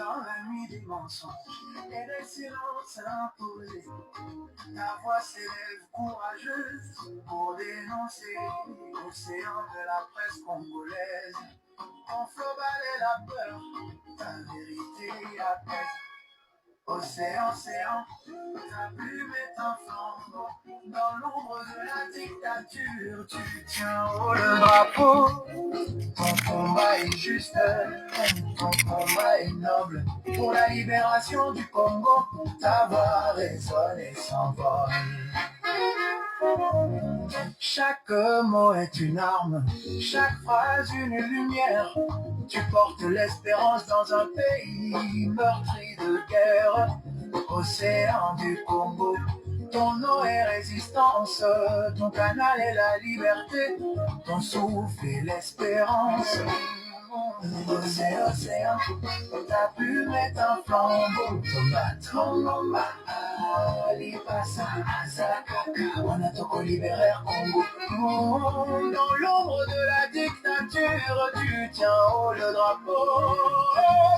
Dans la nuit du mensonge et des silences imposés, ta voix s'élève courageuse pour dénoncer l'océan de la presse congolaise. Ton flot est la peur, ta vérité apaise. Océan, océan, ta plume est un flambeau. Dans l'ombre de la dictature, tu tiens haut le drapeau. Ton combat est juste, ton combat est noble. Pour la libération du Congo, ta voix résonne et s'envole. Chaque mot est une arme, chaque phrase une lumière. Tu portes l'espérance dans un pays meurtri de guerre. Océan du Congo, ton eau est résistance, ton canal est la liberté, ton souffle est l'espérance. Océan, océan, ta plume est un flambeau. Tongomba, lipasa, azalakaka, wana toko libérer Congo. Dans l'ombre de la dictature, tu tiens haut le drapeau.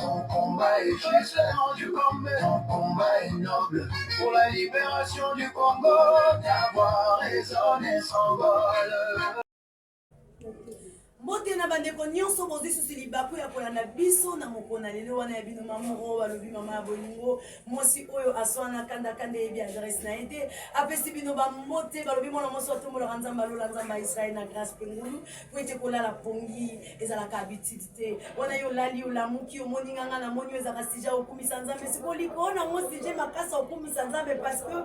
Ton combat est juste, du Congo, ton combat est noble. Pour la libération du Congo, ta voix résonne et s'envole. Mbote na bandeko nyonso bozwi susu libaku ya kolanda biso na mokolo na lelo wana ya bino mamoro balobi mama ya bolingo mwasi oyo aswana kanda kanda eyebi adresse na ye te apesi bino bambote balobi mwana mwasi atombolaka nzambe alola nzambe ya israel na grâce mpe ngulu po ete kolala pongi ezalaka habitude te wana yo olali olamuki omoni nga nga namoni yo ezalaka sujet okumisa nzambe sikoyo likolo nango sujet makasi okumisa nzambe parce que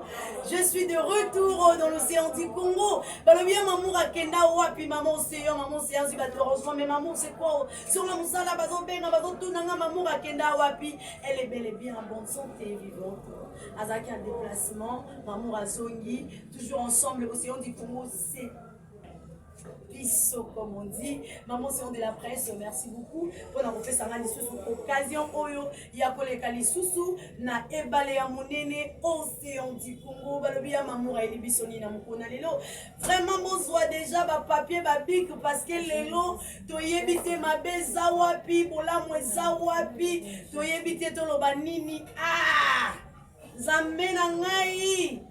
je suis de retour dans l'océan du Congo balobi ya mamour akenda wapi mama océan mama océan azwi badérangement mais mamour c'est quoi sur la mosala bazobenga bazotuna nga mamour akenda wapi elle est bel et bien en bonne santé vivante azalaki en déplacement mamour azongi toujours ensemble océan du Congo c'est biso comme on dit maman Sion de la presse merci beaucoup mpona kopesa nga lisusu occasion oyo ya koleka lisusu na ebale ya monene océan du congo balobi ya mamour ayeli biso nini na mokolo na lelo vraiment bozwa déjà bapapier babic parce que lelo toyebi te mabe eza wapi bolamu eza wapi toyebi te toloba nini ah nzambe na ngai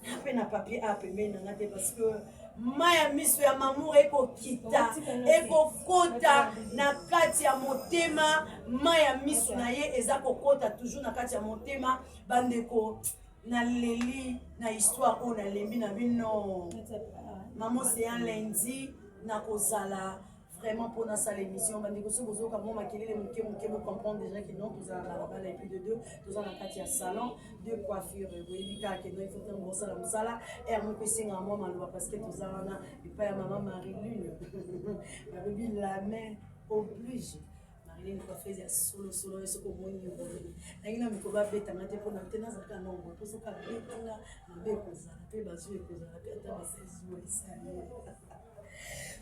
na mpe na papier a pembeni na nga te parce que mai ya miso ya mamour ekokita ekokota na kati ya motema mai ya miso na ye eza kokota toujours na kati ya motema bandeko naleli na histoire oyo nalembi na bino mamo seyan lundi nakozala vraiment mpo nasala émission bandeko soki bozoyoka mwa makelele moke moke bocomprendre déjà que non tozala na balabala et puis de deux toza na kati ya salon de coiffure boyebi kaka ke non il faut ntango bosala mosala heure moko esengaka mwa maloba parce que toza wana epai ya mama marie lune balobi la main oblige marilene coiffeuse ya solosolo soki omoni yo boye nangi na mikolo abetanga te mpona te nazalaka na boye mpo soki abetinga mabe ekozala mpe bazwi ekozala mpe ata basezuwa esali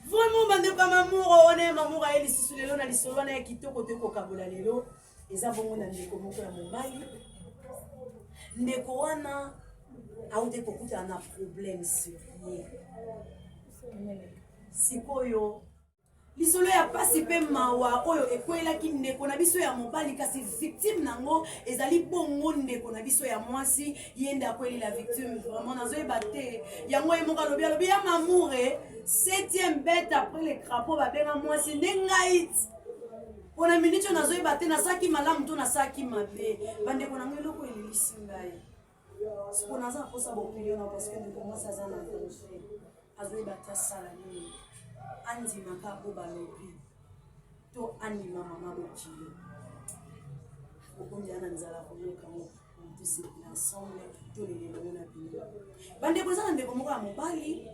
vraiment bandeko ya mamour wana ya mamour aye lisusu lelo na lisolo wana ya kitoko toyei kokabola lelo eza bongo na ndeko moko ya mobali ndeko wana auti kokutana na problème sérieux sikoyo Lisolo ya pasi pe mawa oyo ekweyelaki ndeko na biso ya mobali, kasi victime nango ezali bongo ndeko na biso ya mwasi, ye nde akweli la victime. Vraiment nazoyeba te yango ye moko alobi, alobi ya mamoure septième bête après le crapaud babenga mwasi nde ngai pona minute oyo nazoyeba te nasalaki malamu to nasalaki mabe. Bandeko na ngai eloko elelisi ngai sikoyo naza na mposa baopinion na parce que ndeko mwasi aza na danger azoyeba te asala nini andima kaka mpo balobi to andima mama bokilo okomi ya na nzala koyoka ngo tosepela ensemble tolela elongo na bino bandeko eza na ndeko moko ya mobali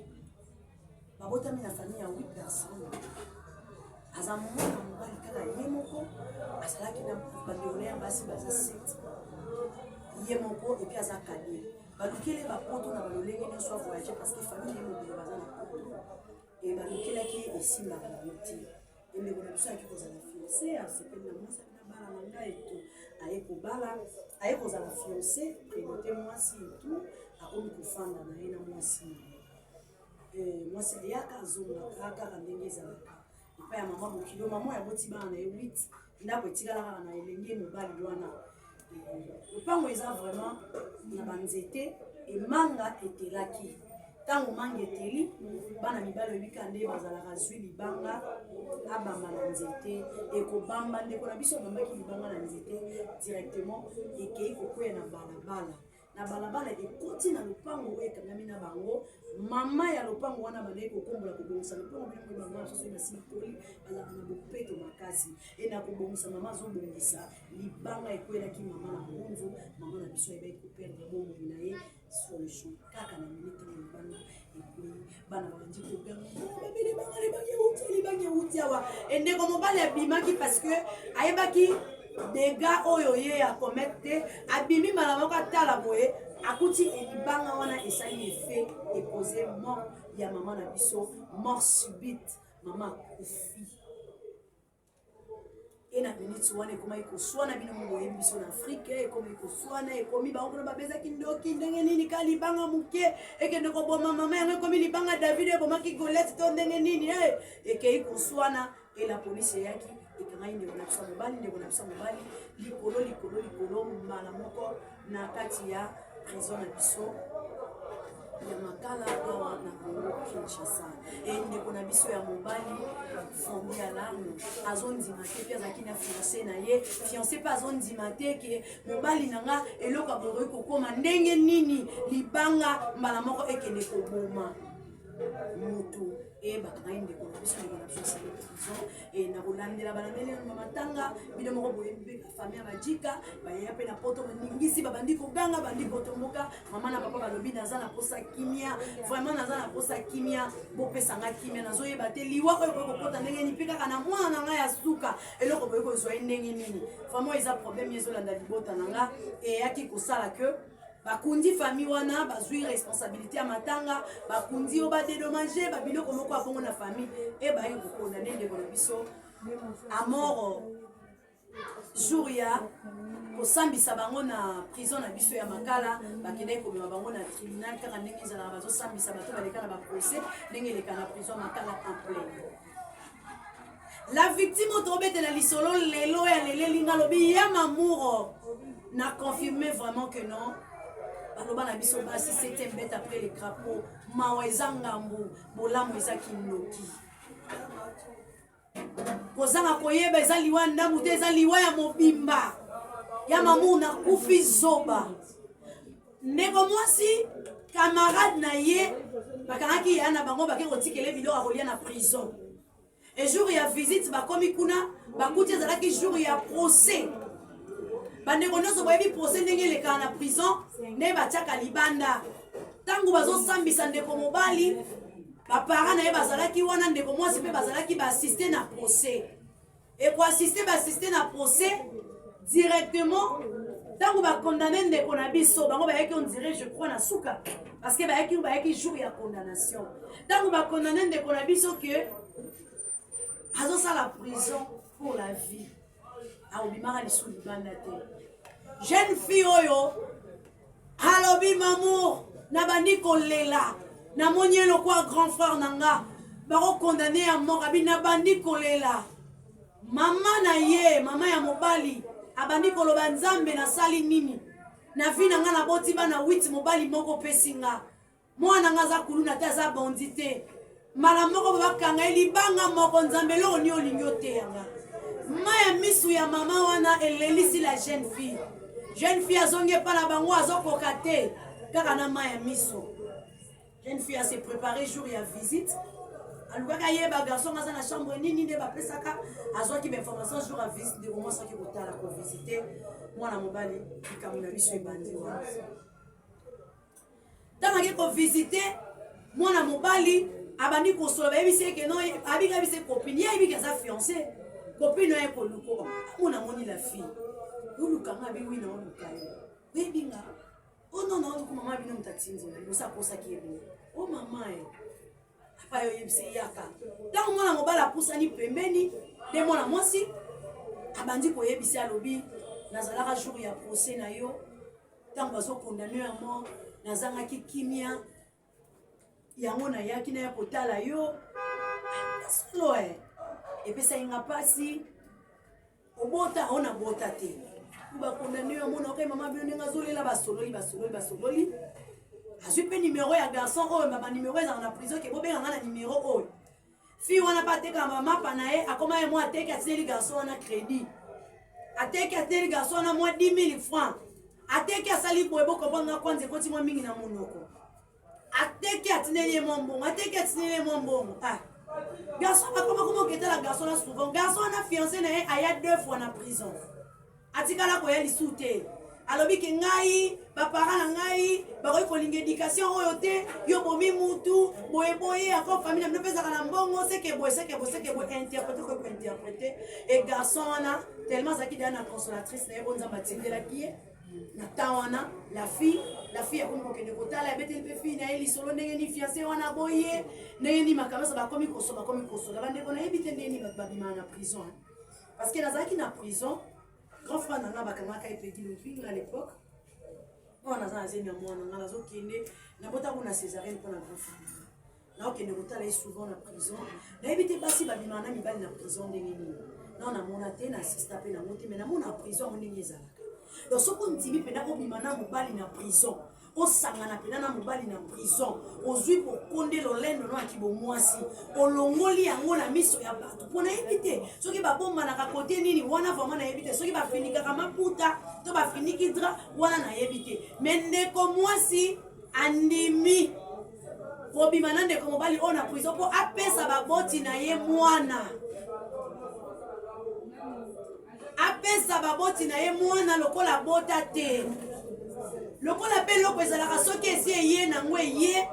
babotami na famille ya 8 personnes aza mwana mobali kaka ye moko azalaki na bandeko na ya basi baza 7 ye moko epuis aza kade balukeli ye bapoto na balolenge nyonso avoyage parce que famille ye mobile baza na poto e balukelaki ye esimbaka nango te endeko na biso ayaki kozala fiance asepeli na mwasi na bala na ngai etu aye kobala aye kozala fiance prenote mwasi etu akomi kofanda na ye na mwasi na ye eh, mwasi ayaka azongaka kaka ndenge ezalaka epai ya mama bokilo mama oyo aboti bana na ye 8. Ndako etikala kaka na elenge mobali wana. Lopango eza vraiment na banzete, emanga etelaki. Ntango manga eteli, bana mibali oyebi kaka nde bazalaka, zwi libanga abamba na nzete, ekobamba. Ndeko na biso abambaki libanga na nzete directement, ekei kokweya na balabala. Na balabala ekoti na lopango oyo ekangami na bango. Mama ya lopango wana bandaki kokombola, kobongisa lopango. Bino moyi bango mosusu basi bakoli, bazalaka na bopeto makasi. E na kobongisa, mama azobongisa, libanga ekwelaki mama na ngunzu. Mama na biso ayebaki koperdre bomoi na ye sur le champ, kaka na minute ntango libanga ekwei. Bana babandi koganga: "Babi, libanga, libanga euti, libanga euti awa." Endeko mobali abimaki parce que ayebaki dégâts oyo ye acommettre te. Abimi mbala moko, atala boye, akuti libanga wana esali effet, ecauser mort ya mama na biso, mort subite. Mama akufi. E na minute wana ekomaki koswana. Bino mo boyebi biso na Afrike, ekomi koswana, ekomi bango kuna babezaki ndoki. Ndenge nini ka libanga moke ekende koboma mama? Yango ekomi libanga David ebomaki Goliath to ndenge nini? E ekei koswana. E la polise eyaki, ekangaki ndeko na biso mobali. Ndeko na biso mobali likolo, likolo, likolo, mbala moko na kati ya prison na biso ya Makala awa na Congo Kinshasa. E ndeko na biso ya mobali fondi alarme, azondima te. Mpe azalaki na fiancé na ye. Fiancé mpe azondima te ke mobali na nga, eloko abokoki kokóma ndenge nini, libanga mbala moko ekende koboma moto. Eyebaka ngai ndeko na biso. Ndeko na biso asali prison. E na kolandela, balandeli na matanga. Bino moko boyebi mpe bafamille ya bajika bayeya mpe na Poto, baningisi, babandi koganga, bandi kotomboka. Mama na papa balobi: "Naza na posa kimia, vraiment naza na posa kimia, bopesanga kimia. Nazoyeba te liwa oyo boye kokota ndenge nini, mpe kaka na mwana na ngai ya suka, eloko boye kozwa ye ndenge nini?" Vraiment eza problème ezolanda libota na nga. Eyaki kosala ke bakundi famille wana, bazwi responsabilité ya matanga, bakundi oyo badédommager babiloko moko ya bongo na famille. E bayaki kokondamner ndeko na biso à mort. Jour ya kosambisa bango na prison na biso ya Makala, bakendaki komema bango na tribunal kaka ndenge ezalaka, bazosambisa bato baleka na baprocès, ndenge eleka na prison Makala en pleine. La victime oyo tobetela lisolo lelo ya lelelinga alobi ya mamouro na confirme vraiment que non, baloba na biso basi, septième bête après le crapaud. Mawa eza ngambu, bolamu eza kindoki. Kozanga koyeba eza liwa ndambu te, eza liwa ya mobimba. Ya mamour nakufi zoba. Ndeko mwasi, camarade na ye, bakangaki ya na bango, bake kotikele biloko ya kolia na prison. E jour ya visite, bakomi kuna, bakuti ezalaki jour ya procès. Bandeko nyonso boyebi procès ndenge elekaka na prison, nde batiaka libanda ntango bazosambisa ndeko mobali. Baparent na ye bazalaki wana, ndeko mwasi mpe bazalaki, baassister na procès. Ekoassister, baassister na procès directement. Ntango bacondamner ndeko na biso, bango bayaki, on dirait, je crois, na suka, parce que bayaki jour ya condamnation. Ntango bacondamner ndeko na biso ke azosala prison pour la vie, akobimaka lisusu libanda te, jeune fille oyo alobi: "Mamour, nabandi kolela, namoni ye lokwa grand frère na nga, bakocondamner ya mort." Abi nabandi kolela. Mama na ye, mama ya mobali, abandi koloba: "Nzambe, nasali nini na vie na nga? Naboti bana 8, mobali moko opesi nga, mwana nga aza kuluna te, aza bondi te, mbala moko babakanga ye libanga moko. Nzambe, eloko nini olingi oteyanga?" Ma ya misu ya mama wana elelisi la jeune fille. Jeune fille azongi epa na bango, azokoka te, kaka na ma ya miso. Jeune fille ase préparé jour ya visite, alukaki ayeba garçon aza na chambre nini, nde bapesaka, azwaki bainformation. Jour ya visite, ndeko mwasi aki kotala, kovisiter mwana mobali. Likambo na biso ebandi wana. Ntango ake kovisiter mwana mobali, abandi kosola, bayebisi eke no, abiki abisi copine ye, ayebiki aza fiancé, copine oye koluka. Amona, amoni la fille: "Olukanga?" Abi: "Oui, na oluka yo. Oyebi nga?" "O non, na oluka mama bino." Moto atindi nga liboso, akosaki ye boye: "O mama e apa yo oyebisi yaka." Ntango mwana mobali apusani pembeni, nde mwana mwasi abandi koyebisa, alobi: "Nazalaka jour ya procès na yo, ntango bazocondamner ya mort, nazangaki kimia, yango nayaki naya kotala yo. Solo e epesaki nga mpasi." Obota o na bota te. Ou ba condamner yo mona okay mama bino ndenge azolela basololi basololi basololi. Azwi mpe numero ya garçon oyo ba numero ezalaka na prison ke bobenga nga na numero oyo. Fille wana mpe atekaka ba mapa na ye akoma ye mwa ateki atindeli garçon wana crédit. Ateki atindeli garçon wana mwa 10 000 francs. Ateki asali boye bo comprendre nga kwanza ekoti mwa mingi na monoko. Ateki atindeli ye mwa mbongo, ateki atindeli ye mwa mbongo. Ah. Garçon bakoma koma oketala garçon na souvent. Garçon wana fiancé na ye aya deux fois na prison. Atikala koya lisusu te. Alobi ke ngai ba parents na ngai bakoki kolinga education oyo te, yo bomi mutu, boye boye, ako famille na bino mpe ezalaka na mbongo, seke boye, seke boye, seke boye, interprète okoki kointerprète. Et garçon wana tellement azalaki deja na consolatrice na ye oyo Nzambe atindelaki ye na temps wana la fille la fille akomi kokende kotala abeteli mpe fille na ye lisolo ndenge nini fiancé wana aboyi ye ndenge nini makambo nyonso bakomi kosola bakomi kosola bandeko nayebi te ndenge nini bato babimaka na prison parce que nazalaki na prison grand frère na nga bakangaka ye Peggy Lumpinga à l'époque oyo naza na zemi ya mwana nga nazokende nabota kuna césarienne mpo na grand frère na nga naokende kotala ye souvent na prison nayebi te basi babimaka na mibali na prison ndenge nini nao namona te na assista mpe nango te mai namona prison yango ndenge ezalaka donc soki ondimi mpenza obima na mobali na prison osangana mpenza na mobali na prison ozwi bokonde lolendo no ya kibomwasi olongoli yango na miso ya bato mpo nayebi te soki babombanaka kote nini wana vraimen nayebi te soki bafinikaka maputa to bafiniki dra wana nayebi te me ndeko mwasi andimi kobima na ndeko mobali oyo na prison mpo apesa baboti na ye mwana apesa baboti na ye mwana lokola abota te lokola mpe eloko ezalaka soki esi eye nango eye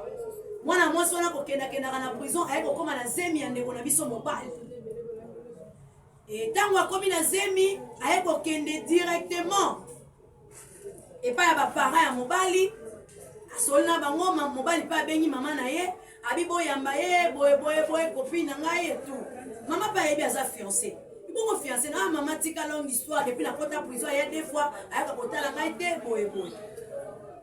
mwana mwasi wana kokendakendaka na prison aye kokóma na zemi ya ndeko na biso mobali ntango akomi na zemi aye kokende directement epai ya baparent ya mobali asoli na bango mobali mpe abengi mama na ye abi boyamba ye boye boye boye copine na ngai etu mama mpe ayebi aza fiancé bongo fiancé na mama tika longue histoire depuis nakota prison aya deux fois ayaka kotala ngai te boye boye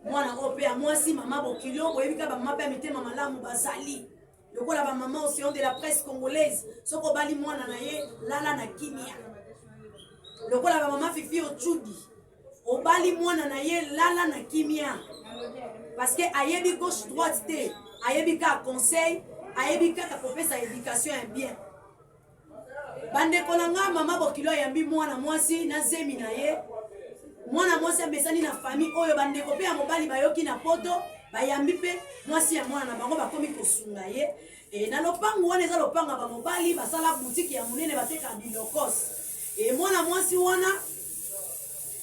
mwana oyo mpe ya mwasi mama bokilo boyebi kaka bamama mpe ya mitema malamu bazali lokola bamama océan de la presse congolaise soki obali mwana na ye lala na kimia lokola bamama fifi ochudi obali mwana na ye lala na kimia parce que ayebi gauche droite te ayebi kaka conseil ayebi kaka kopesa éducation ya bien bandeko na nga mama bokilo ayambi mwana mwasi na zemi na ye mwana mwasi amesani na famille oyo bandeko mpe ya mobali bayoki na poto bayambi mpe mwasi ya mwana na bango bakomi kosunga ye e, na lopango wana eza lopango ya bamobali basala butiki ya monene batekaka bilokos e, mwana mwasi wana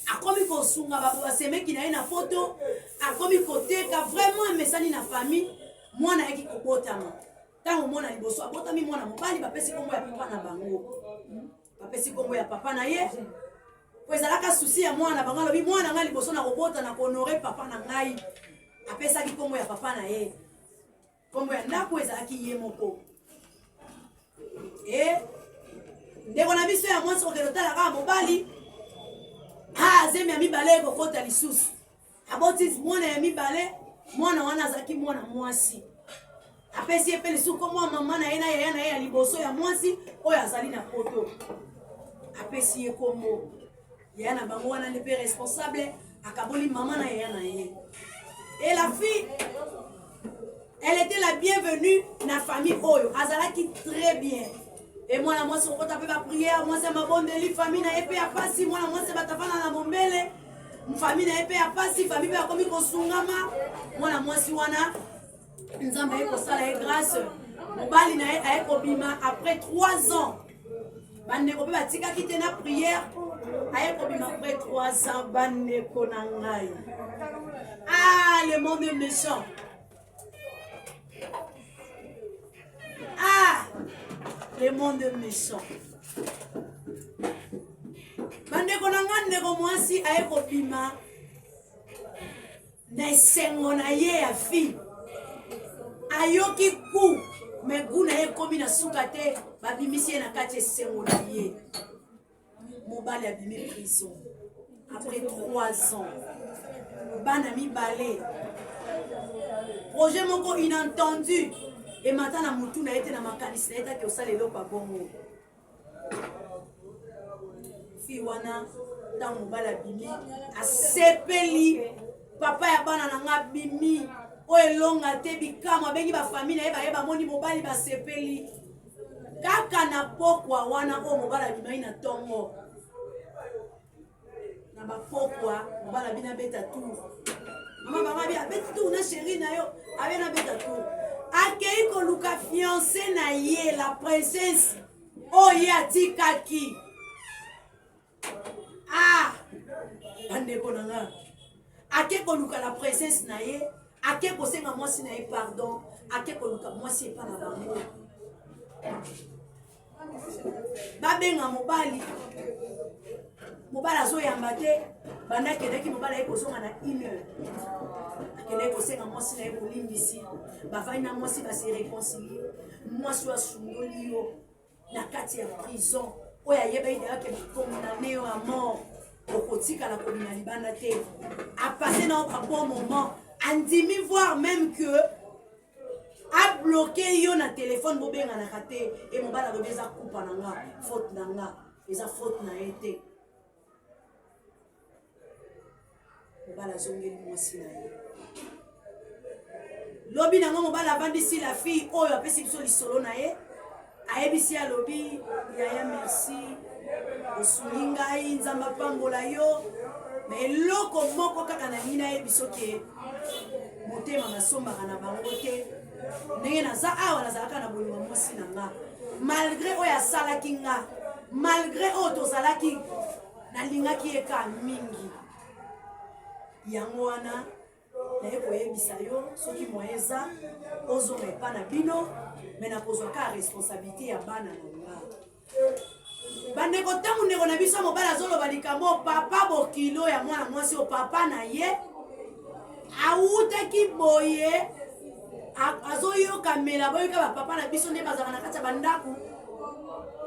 akomi kosunga basemeki na ye na poto akomi koteka vraiment amesani na famille mwana ayaki kobotama ntango mwana liboso abotami mwana mobali bapesi nkombo ya papa na bango bapesi nkombo ya papa na ye po ezalaka susi ya mwana bango alobi mwana ngai liboso na kobota na kohonore papa na ngai apesaki nkombo ya papa na ye nkombo ya ndako ezalaki ye moko e ndeko na biso ya mwasi kokende otala kaka mobali azemi ya mibale ekokota lisusu aboti mwana ya mibale mwana wana azalaki mwana mwasi apesi ye mpe lisusu nkombo ya mama na ye na yaya na ye ya liboso ya mwasi oyo azali na poto apesi ye nkombo yaya na bango wana nde mpe responsable akaboli mama na yaya na ye et la fille elle était la bienvenue na famille oyo azalaki très bien e mwana mwasi kokota mpe bapriere mwasi ya mabondeli famille na ye mpe ya pasi mwana mwasi ya batafana na mombele famille na ye mpe ya pasi famille mpe akomi kosungama mwana mwasi wana nzambe aye kosala ye grâce mobali na ye aye kobima après 3 ans bandeko mpe batikaki te na prière aye kobima après 3 ans bandeko na ngai ah le monde est méchant ah le monde est méchant bandeko na ngai ndeko mwasi aye kobima na esengo na ye ya fille ayoki ku me gu na ye ekomi na suka te babimisi ye na kati esengo na ye mobali abimi prison après 3 ans bana mibale projet moko inentendu emata na motu na ye te na makanisi na ye taki osala eloko ya bongo. Fille wana ntango mobali abimi asepeli, papa ya bana na nga abimi, oyo elonga te bikamwa, abengi bafamille na ye baye bamoni mobali basepeli. Kaka na pokwa wana oyo mobali abimaki na ntongo na bapokwa, mobali abini abeta tour, mama bango abi abeti tour na chéri na yo, abe nabeta tour, akei koluka fiancé na ye la princesse oyo ye atikaki. Ah, bandeko na nga, ake koluka la princesse na ye, ake kosenga mwasi na ye pardon, ake koluka mwasi epa na bango, babenga mobali, mobali azoyamba te. Banda akendaki, mobali aye kozonga na 1 heure, akendaki kosenga mwasi na ye bolimbisi, bavandi na mwasi, base réconcilie. Mwasi oyo asundoli yo na kati ya prison, oyo ayebaki deja ke bakondamne yo ya mort, okotikala kobima libanda te, apasse na yo babon moment, andimi voir même que abloke yo na telefone, bobenganaka te. E mobali alobi eza kupa na nga, faute na nga, eza faute na ye te. Mobali azongeli mwasi na ye. Lobi nango mobali avandisi la fille oyo apesi biso lisolo na ye, ayebisi, alobi: yaya, merci, osungi ngai, Nzambe apambola yo, me eloko moko kaka nalingi nayebi, soki motema nasombaka na bango te. Ndenge naza awa, nazalaka na bolingo mwasi na nga, malgré oyo asalaki nga, malgré oyo tozalaki, nalingaki ye ka mingi. Yango wana naye koyebisa yo, soki moyen eza, ozonga epa na bino, me nakozwa kaka responsabilité ya bana na nga. Bandeko, ntango ndeko na biso mobali azoloba likambo, papa bokilo ya mwana mwasi oyo, papa na ye awutaki boye, azoyokamela. Boyoka bapapa na biso nde bazalaka na kati ya bandako,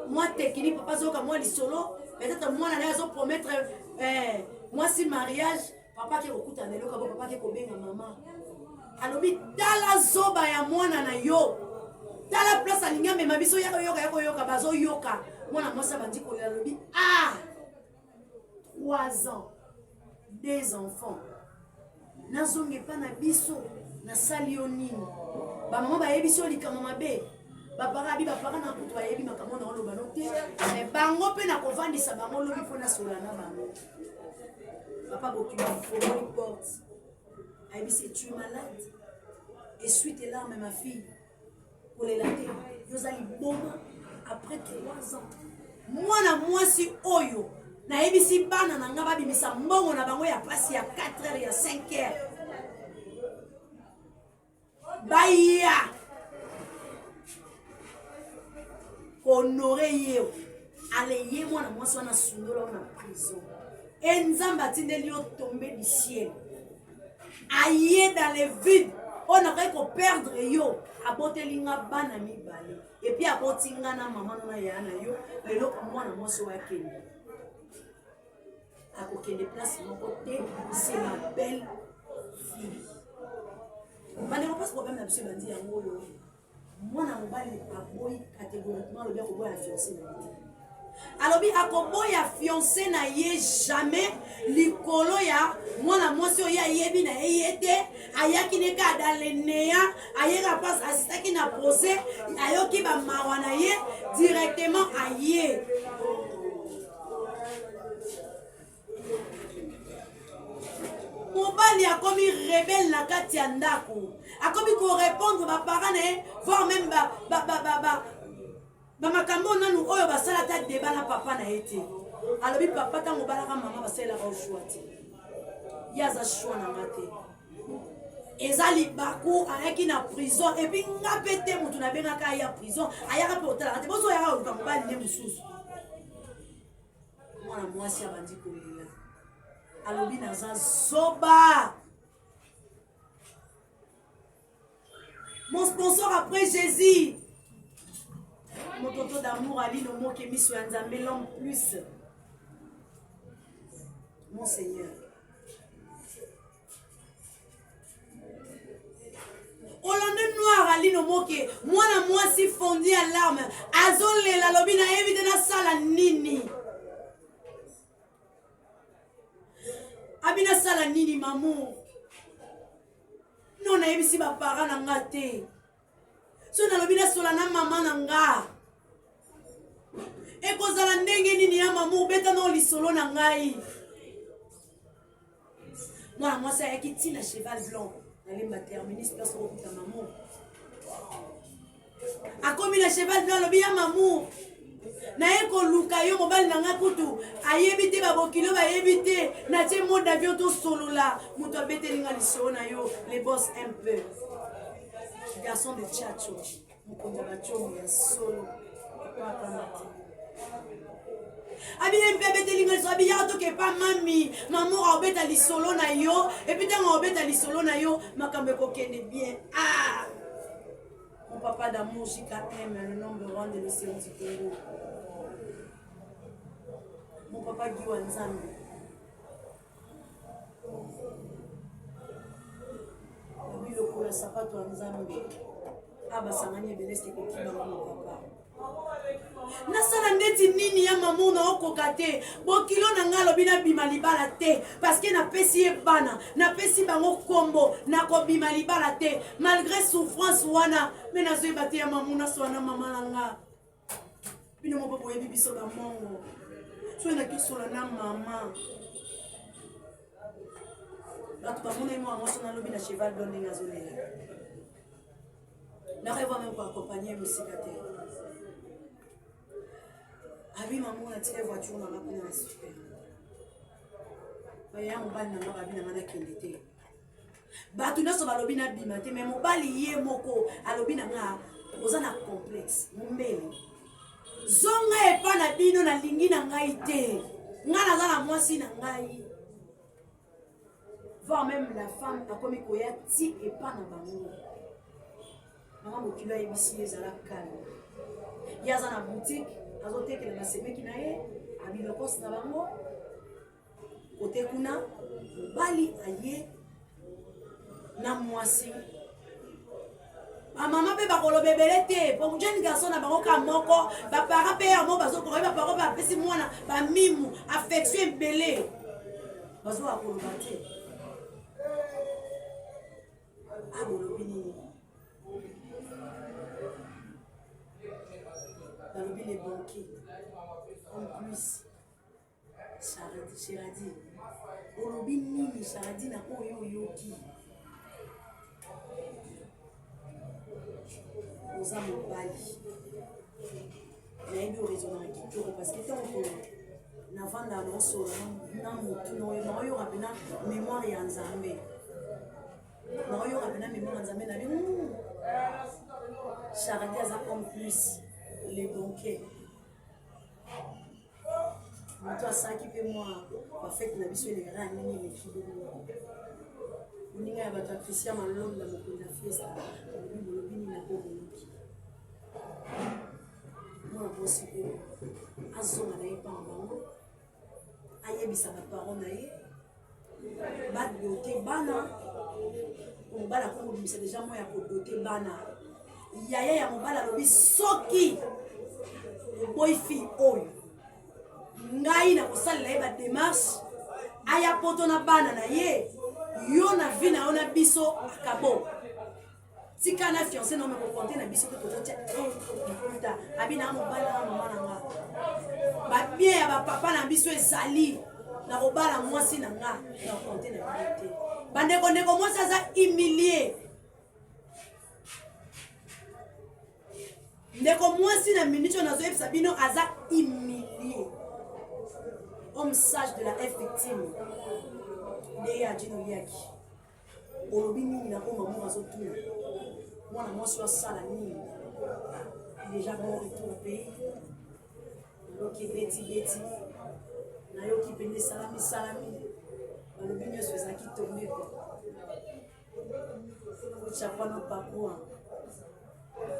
mwa tekini, papa azoyoka mwa lisolo, peut-être mwana na ye azopromettre mwasi mariage. Papa ake kokutana na eloko bo, papa ake kobenga mama, alobi: tala zoba ya mwana na yo, tala place alingi amema biso, ya koyoka, ya koyoka. Bazoyoka, mwana mwasi abandi kolela, alobi: ah, 3 ans, deux enfants, nazonga epa na biso, nasali yo nini? Bamama bayebisi yo likambo mabe. Bapara abi, bapara na kutu bayebi makambo na oloba no te, me bango mpe na kovandisa bango lobi mpo nasola na bango. Papa bokilo afongoli porte, ayebisi: tu es malade, essuie tes larmes, ma fille, kolela te, yo oza liboma. Après 3 ans, mwana mwasi oyo nayebisi bana na nga babimisa mbongo na bango ya pasi ya 4 heures, ya 5 heures, baya kohonore ye. Ale ye mwana mwasi wana asundola wana prison, e Nzambe atindeli yo tombe du ciel, aye dans le vide oyo nakoki koperdre yo, aboteli nga bana mibale, et puis aboti nga na mama nona yaya na yo. Lelo mwana mwasi oyo akende, akokende place moko te, c'est ma belle fille. Bandeko, mpasi problème na biso ebandi yango oyo. Mwana mobali aboyi catégoriquement, alobi akoboya fiancé na ye te, alobi akoboya fiancé na ye jamais, likolo ya mwana mwasi oyo ayebi na ye ye te, ayaki ne kaka dans le néant, ayeka mpasi, asistaki na procès, ayoki bamawa na ye, directement aye. Mobali akomi rebelle na kati ya ndako, akomi korépondre baparent na ye, voire même bamakambo nanu oyo basala ata débat na papa na ye te. Alobi: papa, ntango obalaka mama, basalelaka yo choix te, ye aza choix na nga te, eza libaku, ayaki na prison, et puis nga mpe te motu nabengaka ye ya prison, ayaka mpe otalaka te, bozoyaka koluka mobali nde mosusu. Mwana mwasi abandi kolela, alobi: naza zoba. Mon sponsor après Jésus, mon tonton d'amour Aline Omoke, miso ya Nzambe, l'homme plus, mon Seigneur. Holande noir Aline Omoke, mwana mwasi fondi ya larme, azolela, alobi: nayebi te nasala nini. mamour no nayebisi bapara na nga te so nalobi nasola na mama na nga ekozala ndenge nini ya mamour beta nao lisolo na ngai mwana mwasi ayaki ntina cheval blanc nalemba terminus place okokuta mamour akomi na cheval blanc alobi ya mamour naye koluka yo mobali na nga kutu ayebi te babokilo bayebi te natie mot d'avion tosolola moto abeteli nga lisolo na yo le boss un peu garçon de chacho mokonzi ya bacomo ya solo epakama te abiye mpe abeteli nga lisolo abiyaka toke epa mami mamour aobeta lisolo na yo epuis ntango aobeta lisolo na yo makambo ekokende bien ah Mon papa d'amour JKM, le nombre one de l'océan du Congo. Mon papa Guy Nzambe. Lobi lokola sapato ya Nzambe. Abasangani ebele eske kokima mon papa. nasala ndeti nini ya mamu naokoka te bokilo na ngai alobi nabima libala te parceke napesi ye bana napesi bango nkombo nakobima libala te malgré souffrance wana me nazoyeba te ya mamu nasola na mama na nga bino moko boyebi biso bamongo soki nakisola na mama bato bamonaki mwana mwasi nalobi na cheval blanc ndenge azolela N'arrive même ko accompagner mosika te. Abi maman na tika voiture na nga kuna na super. Baya mobali na nga babi na nga nakende te. Bato nyonso balobi nabima te mais mobali ye moko alobi na nga oza na complexe mombeli zonga epa na bino nalingi na ngai te ngai naza na mwasi na ngai Voir même la femme akomi koya ti epa na bango. Mama mokilo ayebisi ye ezala calme. Ye aza na boutique azotekela basemeki na ye abilokos na bango kote kuna mobali aye na mwasi bamama mpe bakoloba ebele te po jeune garçon na bango ka moko baparent mpe yango bazokoka ye baparent mpe bapesi mwana bamimu affection ebele bazoka koloba te abolobi ah, nini balobi le banquier en plus Sharadi, olobi nini Sharadi na oyo oyoki? Oza mobali, nayebi oraisonnaka kitoko parce que ntango navandaka naosolola na motu naoyoka mpena mémoire ya Nzambe, naoyoka mpena mémoire ya Nzambe na bi hmm, Sharadi aza homme plus le banquet moto asalaki mpe mwa bafete na biso elekaka ya ndenge eleki bongo moninga ya bato ya christian malonda mokonzi ya fiesta olobi bolobi nini na boboloki mwana mwasi oyo azonga na ye mpa na bango ayebisa baparent na ye badote bana mobali akomi kobimisa deja mwa ya kodote bana yaya ya mobali alobi soki oboyi fille oyo ngai nakosalela ye bademarche aya poto na bana na ye yo na vi na yo na biso akabo tika na fiancé na meko compter na biso te tozotia likuta abi na mobali na mama na nga ba bien ya ba papa na biso ezali na kobala mwasi na nga na compter na bino te bandeko ndeko mwasi aza humilie ndeko mwasi na minute oyo nazoyebisa bino aza humilie homme sage de la f victime ndeye ajino liaki olobi nini na oyo mama azotuna mwana mwasi oyo asala nini déjà bon retour au pays nayoki ebeti beti nayoki mpenza esalami salami balobi nyonso ezalaki tombe kua ochapano pakua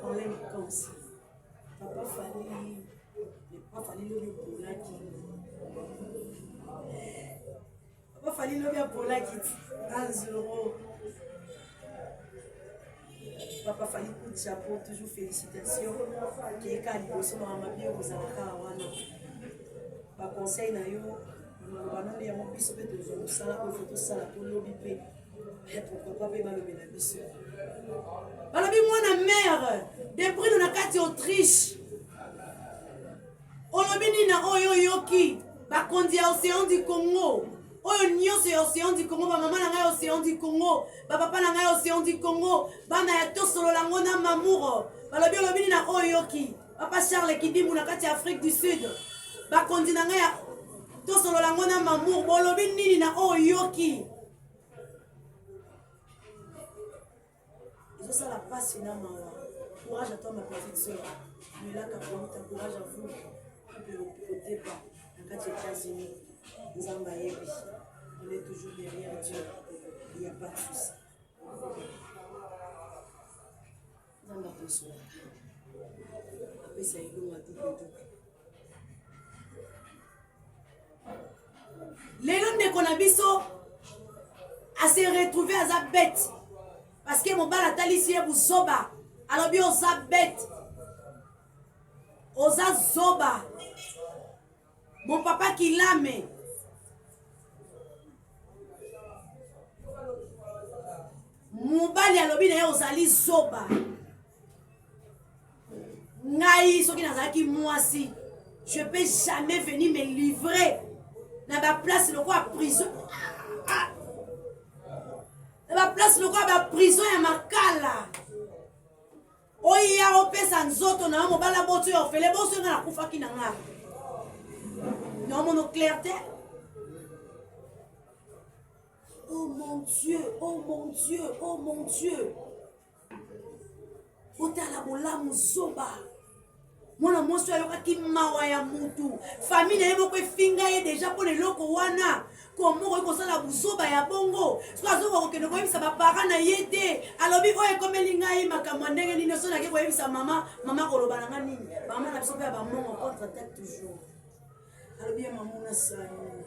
problème comme ça papa fali papa fali lobi obolaki Papa Fally lobi apolaki 1 0. Papa Fally coup de chapeau, toujours félicitations. Keka liboso makambo mabe okozala kaka wana. Ba conseil na yo Maloba no nde yango biso mpe tozwa mosala oyo fo tosala mpo lobi mpe eh, pourquoi pas mpe balobela biso. Balobi mwana mare debrino na kati Autriche. Olobi nini na oyo oyoki? Bakonzi ya Ocean du Congo oyo nyonso ya Ocean du Congo, bamama na ngai ya Ocean du Congo, bapapa na ngai ya Ocean du Congo, bana ya tosolola ngo na Mamuro, balobi olobi nini na oyo oyoki? Papa Charles Kidimbu na kati ya Afrique du Sud, bakonzi na ngai ya tosolola ngo na Mamour, bolobi nini na oyo oyoki? Ezosala pasi na mawa. Courage à toi ma petite sœur. Melaka Koluta, courage à vous. Couple Otepa na kati ya États-Unis. Nzambe ayebi. On est toujours derrière Dieu. Il n'y a pas de souci. Nzambe akosolaka. Apesa elonga double double. Lelo ndeko na biso ase retrouve aza bete parce que mobali atalisi ye buzoba, alobi oza bete, oza zoba. Mon papa Kilame mobali alobi na ye ozali zoba. Ngai soki nazalaki mwasi, je peux jamais venir me livrer na ba place lokola prison, na ba place lokola ba prison ya Makala. Oya opesa nzoto na yo mobali aboti oyo ofele boso nga nakufaki na nga naomono clair te. Oh mon Dieu, oh mon Dieu, oh mon Dieu. Botala bolamu zoba. Mwana mwasi oyo ayokaki mawa ya mutu, famille na ye moko efinga ye deja mpo na eloko wana. Komo okoki kosala buzoba ya bongo? Soki azokoka kokende koyebisa baparent na ye te, alobi oyo ekomeli ngai makambo ya ndenge nini, soki nake koyebisa mama, mama koloba na ngai nini? Mama na biso mpe ya bamongo contre attaque toujours. Alobi ya mama nasala nini?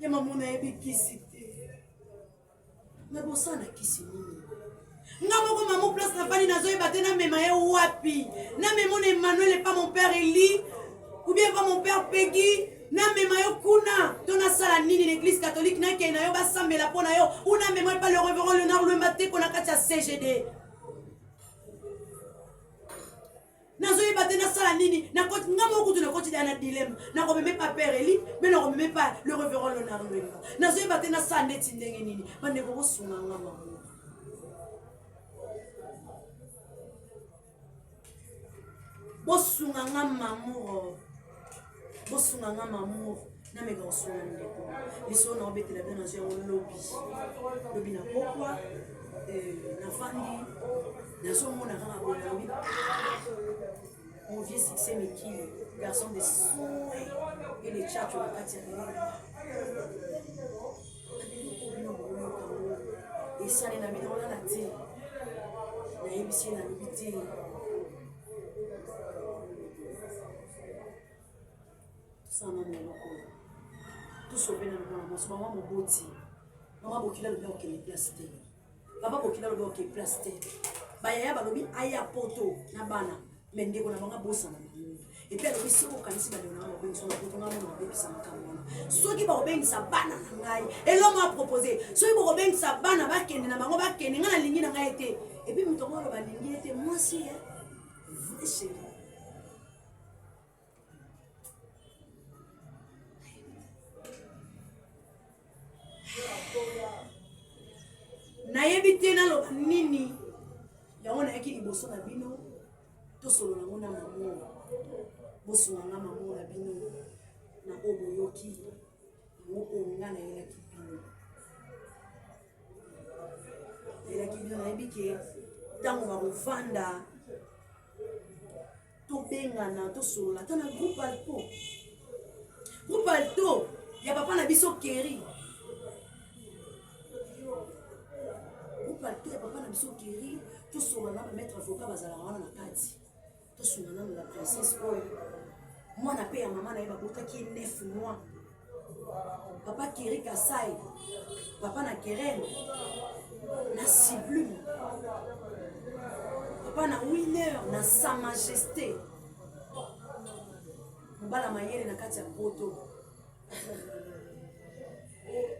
Ya mama nayebi kisi te. Me bosala kisi nini? Nga moko mamo place na fani nazoyeba te namema ye wapi, namema na Emmanuel epa mon père Eli ou bien epa mon père Peggy, namema yo kuna to nasala nini na église catholique, nakei na yo basambela mpo na yo, ou namema epa le révérend Léonard Lwemba Teko na kati ya CGD. Nazoyeba te nasala nini, nakoti nga moko kutu nakoti da na dilemme, nakomeme pa père Eli me nakomeme pa le révérend Léonard Lwemba. Nazoyeba te nasala ndeti ndenge nini. Bandeko bosunga nga mamo. Bosunga nga mamour, bosunga nga mamour, nameka kosunga ndeko liso na obetela bino. Nazwi yango lobi lobi na pokwa, nafandi nazomona kaka boye, nalobi mon vieux succès Mikili, garçon de soin et de tchatcho na kati ya lelo biloko bino boyoka ngo esali na bino olala te. Nayebisi ye, nalobi te tosala nano eloko oyo, tosauve nano mwana mwasi. Mama moboti, mama bokila alobi akokende place te, papa bokila alobi akokende place te, bayaya balobi aya poto na bana me ndeko na bango abosana bango. Epuis alobi soki okanisi bandeko na ngai babengisa na poto, ngai mona babebisa makambo wana. Soki bakobengisa bana na ngai, elongo apropose, soki bokobengisa bana bakende na bango, bakende, ngai nalingi na ngai te. Epuis moto yango aloba alingi ye te, mwasi ye vrai chéri. Nayebi te naloba nini, yango nayaki liboso na bino tosolola ngo na mamo. Bosunga nga mamo na bino na oyo boyoki yango oyo nga nayelaki bino, nayelaki bino. Nayebi ke ntango bakovanda tobengana tosolola ata na groupe alto, groupe alto ya papa na biso Keri, groupe alto ya papa na biso Keri, tosolola na bamaître avocat bazalaka wana na kati. Tosunga nano la princesse oyo, mwana mpe ya mama na ye babotaki ye 9 mois. Papa Keri Kasai, papa na Keren na Sublime, papa na Winner na Sa Majesté, mobala mayele na kati ya poto.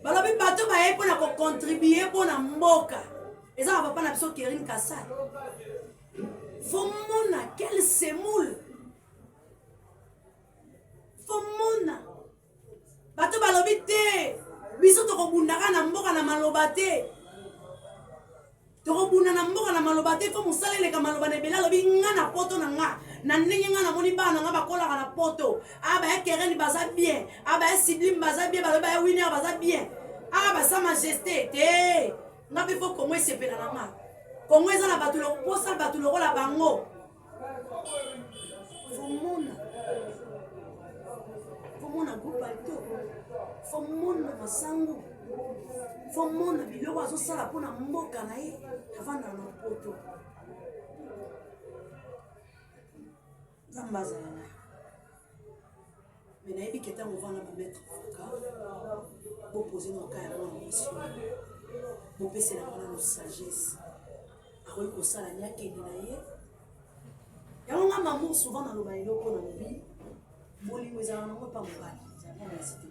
Balobi bato baye mpo na kocontribue mpo na mboka. Eza ba papa na biso Kerine Kasai. Faut mona quelle semoule. Faut mona. Bato balobi te biso tokobundaka na mboka na maloba te. Tokobunda na mboka na maloba te fo mosala eleka maloba na ebele alobi nga na poto na nga na ndenge nga namoni bana na nga bakolaka na poto a ah, baya kereni baza bien a ah, baya sublime baza bien balobi baya winner baza bien a ah, basa majesté te nga mpe fo kongo esepela na nga kongo eza na bato posa bato lokola bango fomona fomona groupe alto fomona masango fomona biloko azosala mpo na mboka na ye avandaka na poto nzambe azala na yo me nayebi ke ntango ovanda bamaître avocat bopose noka ya mwana mwasi oyo bopesela mwana no sagesse akoki kosala ni akende na ye yango nga mamour souvent naloba eloko nalobi bolingo ezalaka nango epa mobali ezalaka mwasi te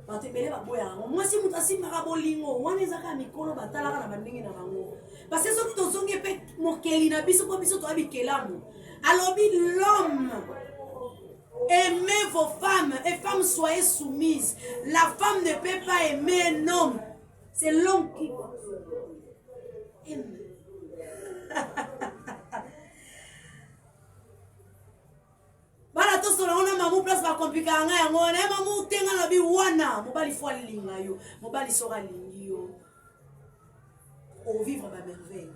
bato ebele baboyaka yango mwasi moto asimbaka bolingo wana eza kaka mikolo batalaka na bandenge na bango parce que soki tozongi mpe mokeli na biso mpo biso toya bikelamu alobi l'homme aimez vos femmes et femmes soyez soumises la femme ne peut pas aimer un homme c'est l'homme qui aime bana tosola ngo na mamu place bakomplikaka ngai yango wana ye mamu te ngai lobi wana mobali fo alinga yo mobali soki alingi yo ovivre bamerveille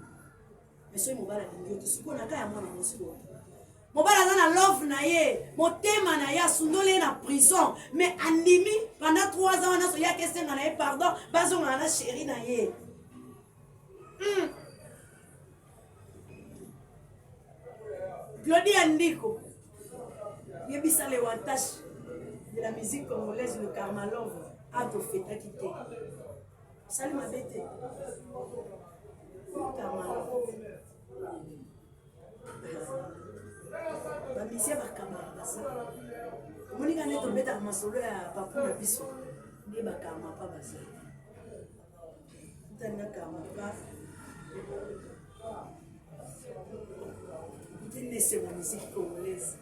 mais soki mobali alingi yo te sikoyo na ka ya mwana mwasi oyo mobali aza na love na ye motema na ye asundoli ye na prison mais andimi pendant 3 ans wana soki akesenga na ye pardon bazongana na chéri na ye mm. Glody Andiko, yebisa le wantash de la musique congolaise, le Karma Love, atofetaki te. Sali mabe te. Karma Love. Bamisia bakamaka baza. Omoni kaka nde tobetaka masolo ya papu na biso nde bakarma pa baza. Kutani na karma pa. Kutani na esengo ya musique congolaise.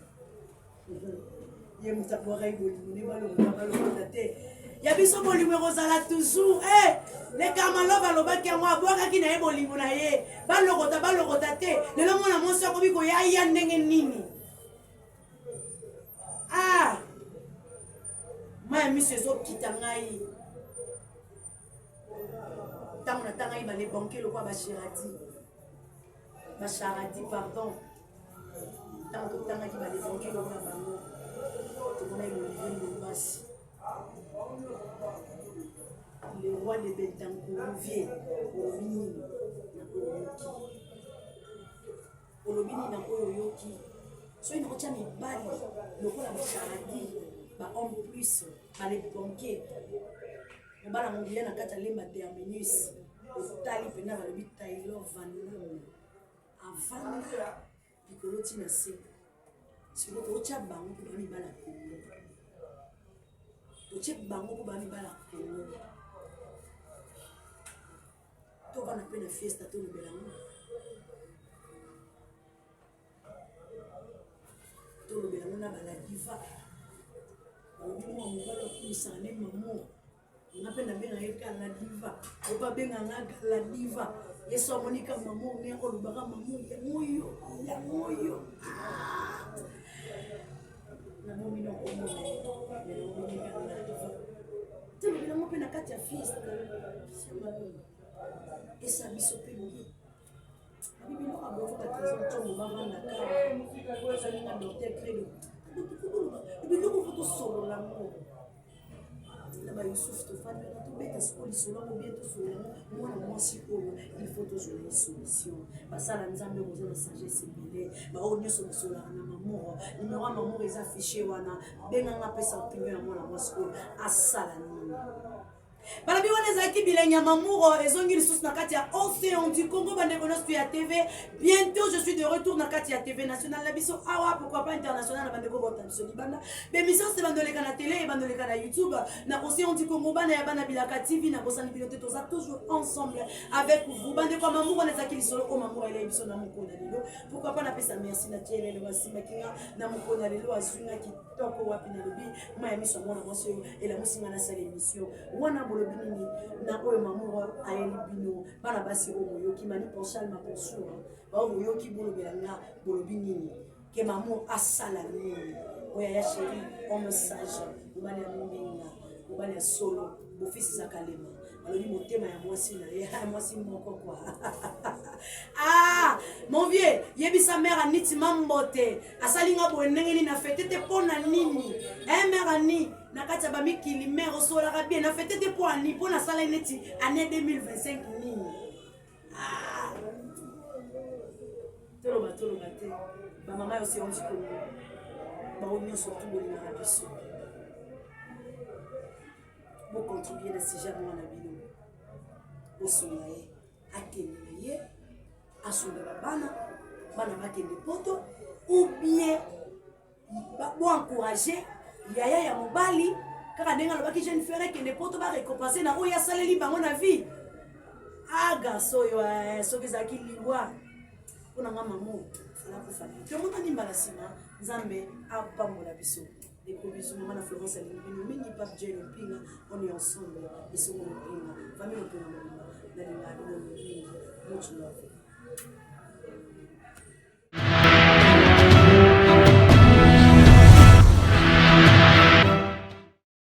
Ye moto abwakaki bolingo nde balokota balokota te. Ya biso bolingo ekozala toujours. Eh, le karma love alobaki yango abwakaki na ye bolingo na ye. Balokota balokota te. Lelo mwana mwasi akomi koyaya ndenge nini? Ah! Mai ya miso ezokita ngai. Ntango natangaki ba les banquiers lokola ba Sheradi. Ba Charadi, pardon. Ntango totangaki ba les banquiers lokola bango, tomonaki Olivier Ndombasi. Le roi de Bentancur, vieux, olobi nini na oyo oyoki? Olobi nini na oyo oyoki? Soki nakotya mibali lokola ba Charadi, ba homme plus, ba les banquiers, mobala monguya na kati ya lemba terminus otali mpenza balobi taylor vanam avanda likolo ti na se sikoyo totya bango mpo bamibala kongo totye bango mpo bamibala kongo tovanda mpe na fiesta tolobela yango tolobela yango na baladiva balobi mwa mobali akumisaka nde mamour nga mpe nabenga ye kaladiva oyo abenga nga kaladiva yesu amoni ka mamour nde akolobaka mamour yango oyo yango oyo ah! nabomi na komona ye me nabomi kaladiva tolobela yango mpe na kati ya fiesta esa biso mpe bien biloko ya boye ba trésor ntongo bavanda kaka azali nga docteur credo biloko fo tosolola ngo na bayusuf tofandi wana tobeta sikoyo lisolo yango bien tosolola yango mwana mwasi oyo il faut tozwela ye solution basala nzambe boza na sagesse ebele baoyo nyonso bosololaka na mamoro nimero ya mamoro eza affiche wana benganga apesa opinion ya mwana mwasi oyo asala nini balobi wana ezalaki. Ezalaki bilengi ya Mamour ezongi lisusu na kati ya Océan du Congo, bandeko nyonso ya TV. Bientôt je suis de retour na kati ya TV nationale na biso awa, pourquoi pas international na bandeko bota biso libanda. B'émission se bandoleka na télé et bandoleka na YouTube na Océan du Congo, bana ya bana bilaka TV na bosani bino te, toza toujours ensemble avec vous. Bandeko ya Mamour, wana ezalaki lisolo oyo Mamour elei biso na mokolo na lelo. Pourquoi pas napesa merci na Tielele basimbaki nga na mokolo na lelo, azwi nga kitoko wapi nalobi mai ya miso ya mwana mwasi oyo elamusi nga nasala émission wana. Bolobi nini na oyo Mamour ayeli bino, bana basi oyo boyoki mani ponchal ma bonjour, bao boyoki, bolobela nga, bolobi nini ke Mamour asala nini? Oyo ya chéri, homme sage, mobali ya mbinga, mobali ya solo, bofisi eza kalema, alobi motema ya mwasi na ye, mwasi moko kwa. Ah, mon vieux, yebisa mare Aniti mambote, asali nga boye ndenge nini? Na fete te mpo na nini? E mare Ani na kati ya bamikili, mare osolaka bien, na fete te mpo ani mpo nasala neti année 2025 nini? Ah. Toloba toloba te, bamama yo Océan du Congo, bango nyonso tu bolingaka biso, bocontribue na sujet ya mwana bino, bosunga ye akende na ye, asunga bana, bana bakende poto, ou bien boencourage yaya ya mobali kaka ndenge alobaki jeune frère ekende poto, barécompense na oyo asaleli bango na vie. Ah, garçon oyo, eh, soki ezalaki liwa mpo na nga, mamo fala kufa. Tomonani mbala nsima, Nzambe apambola biso. Des gros bisous, maman na Florence alingi bino mingi, Pape Jay Lopinga, on est ensemble, esongo Lopinga, famille Lopinga mobimba, nalinga bino mingi, much love.